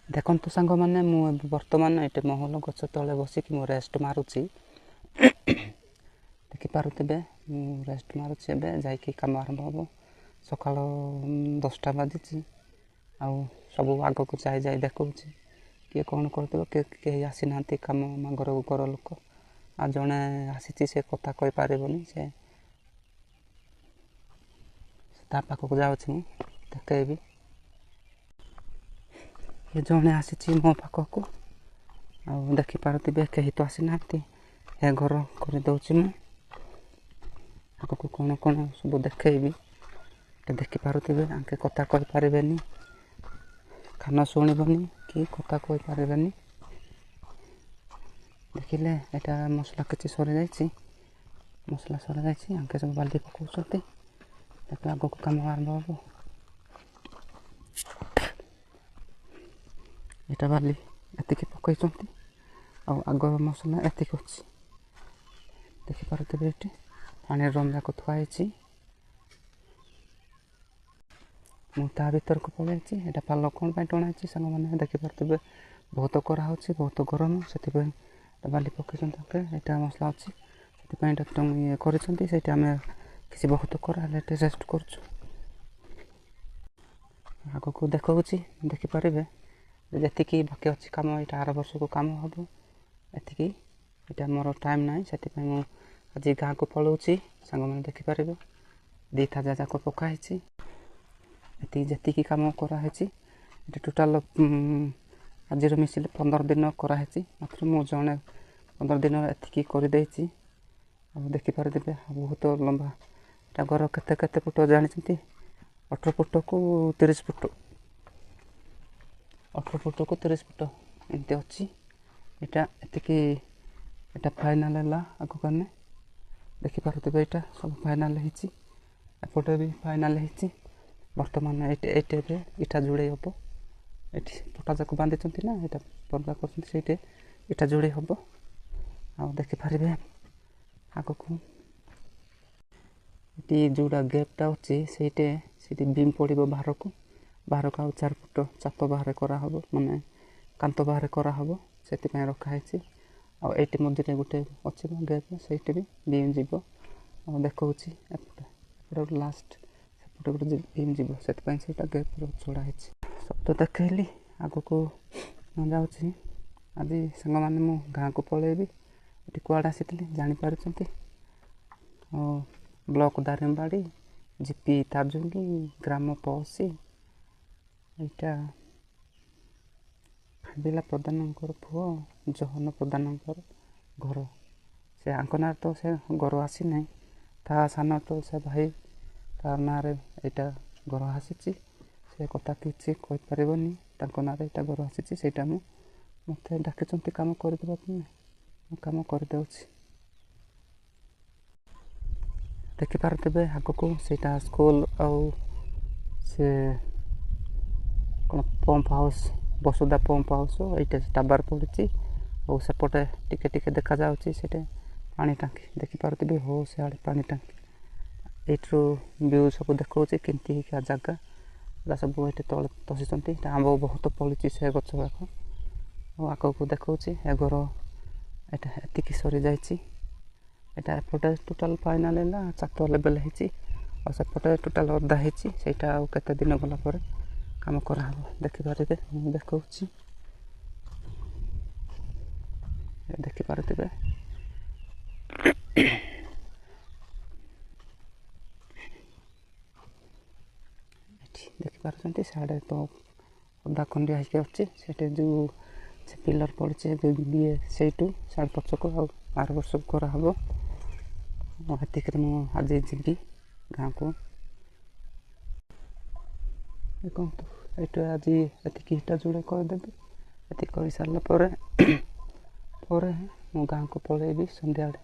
ଦେଖନ୍ତୁ ସାଙ୍ଗମାନେ, ମୁଁ ଏବେ ବର୍ତ୍ତମାନ ଏଠି ମହୁଲ ଗଛ ତଳେ ବସିକି ମୁଁ ରେଷ୍ଟ ମାରୁଛି। ଦେଖିପାରୁଥିବେ, ମୁଁ ରେଷ୍ଟ ମାରୁଛି। ଏବେ ଯାଇକି କାମ ଆରମ୍ଭ ହେବ। ସକାଳ 10ଟା ବାଜିଛି। ଆଉ ସବୁ ଆଗକୁ ଯାଇ ଯାଇ ଦେଖାଉଛି କିଏ କ'ଣ କରୁଥିବ। କିଏ କେହି ଆସିନାହାନ୍ତି କାମ ଘର ଘର ଲୋକ। ଆଉ ଜଣେ ଆସିଛି, ସେ କଥା କହିପାରିବନି। ସେ ତା ପାଖକୁ ଯାଉଛି, ମୁଁ ଦେଖେଇବି। ଏ ଜଣେ ଆସିଛି ମୋ ପାଖକୁ। ଆଉ ଦେଖିପାରୁଥିବେ, କେହି ତ ଆସିନାହାନ୍ତି। ଏ ଘର କରିଦେଉଛି ମୁଁ। ଆଗକୁ କ'ଣ କ'ଣ ସବୁ ଦେଖେଇବି। ଦେଖିପାରୁଥିବେ, ଆଙ୍କେ କଥା କହିପାରିବେନି, କାନ ଶୁଣିବନି କି କଥା କହିପାରିବେନି। ଦେଖିଲେ, ଏଇଟା ମସଲା କିଛି ସରିଯାଇଛି, ମସଲା ସରିଯାଇଛି। ଆଙ୍କେ ସବୁ ବାଲି ପକାଉଛନ୍ତି। ତାପରେ ଆଗକୁ କାମ ଆରମ୍ଭ ହେବ। ଏଇଟା ବାଲି ଏତିକି ପକାଇଛନ୍ତି, ଆଉ ଆଗ ମସଲା ଏତିକି ଅଛି। ଦେଖିପାରୁଥିବେ, ଏଠି ପାଣି ଡ୍ରମ୍ ଯାକ ଥୁଆ ହେଇଛି। ମୁଁ ତା ଭିତରକୁ ପଳାଇଛି। ଏଇଟା ପାଲ କ'ଣ ପାଇଁ ଟଣା ହେଇଛି ସାଙ୍ଗମାନେ? ଦେଖିପାରୁଥିବେ, ବହୁତ ଖରା ହେଉଛି, ବହୁତ ଗରମ, ସେଥିପାଇଁ ବାଲି ପକାଇଛନ୍ତି ତାପରେ। ଏଇଟା ମସଲା ଅଛି, ସେଥିପାଇଁ ଏଇଟା ଇଏ କରିଛନ୍ତି। ସେଇଟା ଆମେ କିଛି ବହୁତ ଖରା ହେଲେ ଏଠି ରେଷ୍ଟ କରୁଛୁ। ଆଗକୁ ଦେଖାଉଛି, ଦେଖିପାରିବେ, ଯେତିକି ବାକି ଅଛି କାମ, ଏଇଟା ଆର ବର୍ଷକୁ କାମ ହେବ ଏତିକି। ଏଇଟା ମୋର ଟାଇମ୍ ନାହିଁ, ସେଥିପାଇଁ ମୁଁ ଆଜି ଗାଁକୁ ପଳାଉଛି। ସାଙ୍ଗମାନେ ଦେଖିପାରିବେ, 2 ଥାଜା ଯାକ ପକା ହେଇଛି। ଏତିକି ଯେତିକି କାମ କରାହେଇଛି, ଏଠି ଟୋଟାଲ ଆଜିର ମିଶିଲେ 15 ଦିନ କରାହେଇଛି। ମାତ୍ର ମୁଁ ଜଣେ 15 ଦିନ ଏତିକି କରିଦେଇଛି। ଆଉ ଦେଖିପାରୁଥିବେ, ବହୁତ ଲମ୍ବା ଏଟା ଘର। କେତେ କେତେ ଫୁଟ ଜାଣିଛନ୍ତି? 18 ଫୁଟକୁ 30 ଫୁଟ, 18 ଫୁଟକୁ 30 ଫୁଟ ଏମିତି ଅଛି। ଏଇଟା ଏତିକି, ଏଇଟା ଫାଇନାଲ୍ ହେଲା। ଆଗକୁ ଆମେ ଦେଖିପାରୁଥିବେ, ଏଇଟା ସବୁ ଫାଇନାଲ୍ ହେଇଛି। ଏପଟେ ବି ଫାଇନାଲ୍ ହେଇଛି। ବର୍ତ୍ତମାନ ଏଇଠି ଏବେ ଇଟା ଯୋଡ଼େଇ ହେବ। ଏଠି ପଟା ଯାକ ବାନ୍ଧିଛନ୍ତି ନା, ଏଇଟା ପରଦା କରୁଛନ୍ତି, ସେଇଠି ଇଟା ଯୋଡ଼େଇ ହେବ। ଆଉ ଦେଖିପାରିବେ, ଆଗକୁ ଏଠି ଯେଉଁଟା ଗେପ୍ଟା ଅଛି, ସେଇଠି ସେଇଠି ବିମ୍ ପଡ଼ିବ ବାହାରକୁ ବାହାରକୁ। ଆଉ 4 ଫୁଟ ଚାପ ବାହାରେ କରାହେବ, ମାନେ କାନ୍ଥ ବାହାରେ କରାହେବ, ସେଥିପାଇଁ ରଖାହେଇଛି। ଆଉ ଏଇଠି ମଝିରେ ଗୋଟେ ଅଛି ଗେପ୍, ସେଇଠି ବି ବିମ୍ ଯିବ। ଆଉ ଦେଖାଉଛି, ଏପଟେ ଏପଟେ ଗୋଟେ ଲାଷ୍ଟ, ସେପଟେ ଗୋଟେ ବିମ୍ ଯିବ, ସେଥିପାଇଁ ସେଇଟା ଗେପ୍ ଛଡ଼ା ହେଇଛି। ସବୁ ତ ଦେଖେଇଲି, ଆଗକୁ ଯାଉଛି। ଆଜି ସାଙ୍ଗମାନେ ମୁଁ ଗାଁକୁ ପଳେଇବି। ଏଠି କୁଆଡ଼େ ଆସିଥିଲି ଜାଣିପାରୁଛନ୍ତି? ଆଉ ବ୍ଲକ ଦାରିଙ୍ଗବାଡ଼ି, ଜିପି ତାଜୁଙ୍ଗି, ଗ୍ରାମ ପଅସି। ଏଇଟା ଖାବିଲା ପ୍ରଧାନଙ୍କର ପୁଅ ଜହନ ପ୍ରଧାନଙ୍କର ଘର। ସେ ଆଙ୍କ ନାଁରେ ତ ସେ ଘର ଆସିନାହିଁ, ତା ସାନ ତ ସେ ଭାଇ, ତା ନାଁରେ ଏଇଟା ଘର ଆସିଛି। ସେ କଥା କିଛି କହିପାରିବନି, ତାଙ୍କ ନାଁରେ ଏଇଟା ଘର ଆସିଛି। ସେଇଟା ମୁଁ ମୋତେ ଡାକିଛନ୍ତି କାମ କରିଦେବା ପାଇଁ, ମୁଁ କାମ କରିଦେଉଛି। ଦେଖିପାରୁଥିବେ, ଆଗକୁ ସେଇଟା ସ୍କୁଲ, ଆଉ ସେ କ'ଣ pump house, Basudha pump house. ଏଇଟା ଟାୱାର ପଡ଼ିଛି। ଆଉ ସେପଟେ ଟିକେ ଟିକେ ଦେଖାଯାଉଛି ସେଇଟା ପାଣି ଟାଙ୍କି। ଦେଖିପାରୁଥିବେ, ହଉ ସିଆଡ଼େ ପାଣି ଟାଙ୍କି। ଏଇଥିରୁ ଭିଉ ସବୁ ଦେଖାଉଛି କେମିତି ହେଇକା ଜାଗା। ଏଟା ସବୁ ଏଠି ତଳେ ବସିଛନ୍ତି। ଏଇଟା ଆମ୍ବ ବହୁତ ଫଳିଛି ସେ ଗଛ ଯାକ। ଆଉ ଆଗକୁ ଦେଖାଉଛି, ଏ ଘର ଏଇଟା ଏତିକି ସରିଯାଇଛି। ଏଇଟା ଏପଟେ ଟୋଟାଲ୍ ଫାଇନାଲ୍ ହେଲା, ଛାତ ଲେବେଲ୍ ହେଇଛି। ଆଉ ସେପଟେ ଟୋଟାଲ୍ ଅଧା ହେଇଛି, ସେଇଟା ଆଉ କେତେ ଦିନ ଗଲା ପରେ କାମ କରାହେବ। ଦେଖିପାରିବେ, ମୁଁ ଦେଖାଉଛି, ଦେଖିପାରୁଥିବେ। ଏଠି ଦେଖିପାରୁଛନ୍ତି, ସିଆଡ଼େ ତ ଅଧା ଖଣ୍ଡିଆ ହେଇକି ଅଛି। ସେଠି ଯେଉଁ ସେ ପିଲର୍ ପଡ଼ିଛି ଇଏ, ସେଇଠୁ ସିଆଡ଼େ ପଛକୁ ଆଉ ଆର ବର୍ଷକୁ କରାହେବ। ଏତିକିରେ ମୁଁ ଆଜି ଯିବି ଗାଁକୁ। ଦେଖନ୍ତୁ, ଏଇଠୁ ଆଜି ଏତିକି ଇଟା ଯୋଡ଼େ କରିଦେବି। ଏତିକି କରିସାରିଲା ପରେ ପରେ ମୁଁ ଗାଁକୁ ପଳେଇବି ସନ୍ଧ୍ୟାବେଳେ।